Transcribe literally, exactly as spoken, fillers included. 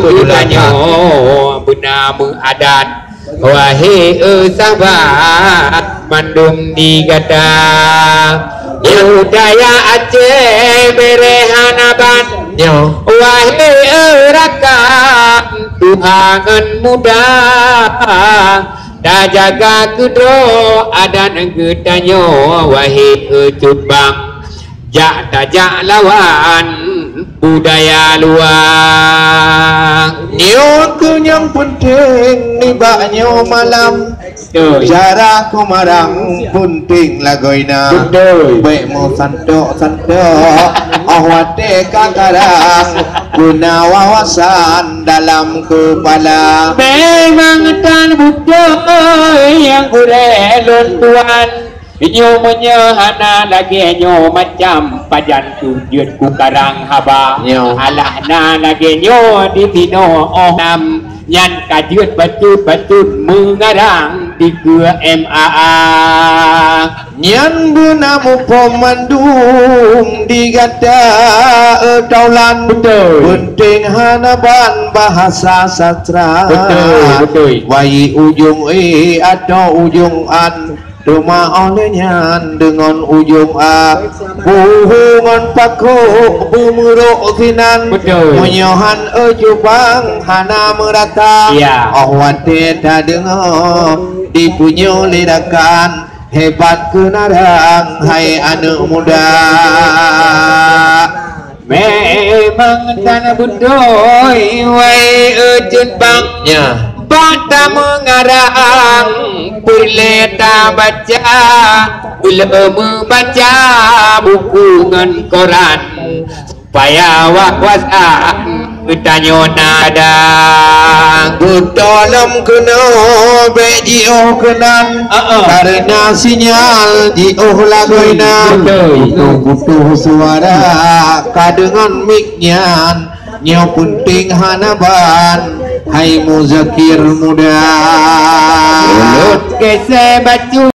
Beujulata. Tanyoe beuna meuadat. Wahé, eh, sahabat mandum di gata, budaya Aceh bereh hana ban. Nyo. Wahé, eh, rakan tuha ngon muda, tajaga keudroe adat geutanyoe. Wahé, eh, cut bang, jak tajak lawan budaya luwa. Nyoe keuh nyang peunteng nibak nyoe malam. Beutôi. Cara kumarang peunteng lagoina. Beutôi. Bèk meusantok-santok, 'oh watèe ka karang, guna wawasan dalam keupala. Memang tan beutôi nyang gurèe lôn tuan. Nyoe meunyoe hana lagèe nyoe, macam pajan keuh jeuet kukarang haba. Nyoe. Alah na lagèe nyoe disinoe 'oh nam, nyan ka jeuet bacut-bacut meungarang dikeue M A A. Nyan beuna muphom mandum di gata, eh, taulan. Beutôi. Peunteng hana ban bahasa sastra. Beutôi, beutôi. Baik ujong E atau ujong an. Teuma 'oh lheueh nyan deungon ujong A, buhu ngon pakôk beumeurok sinan. Beutôi. Meunyoe han, eh, cut bang hana meurata. Ya. 'Oh watèe tadeungoe dipunyueng lé rakan, hebat keunarang hai aneuk muda. Memang tan beutôi, wahé, eh, cut bang. Ya. Bak tameungarang peureulèe tabaca, peureulèe meubaca buku ngon koran, supaya wawasan geutanyoe na ada. Beutôi lom keunoe bèk jiôh keunan, heeh, kareuna sinyal jiôh lagoina. Beutôi. Butuh-butuh suara ka deungon mik nyan. Nyoe peunteng hana ban, hai muzakir muda. Ulôn gesè bacut.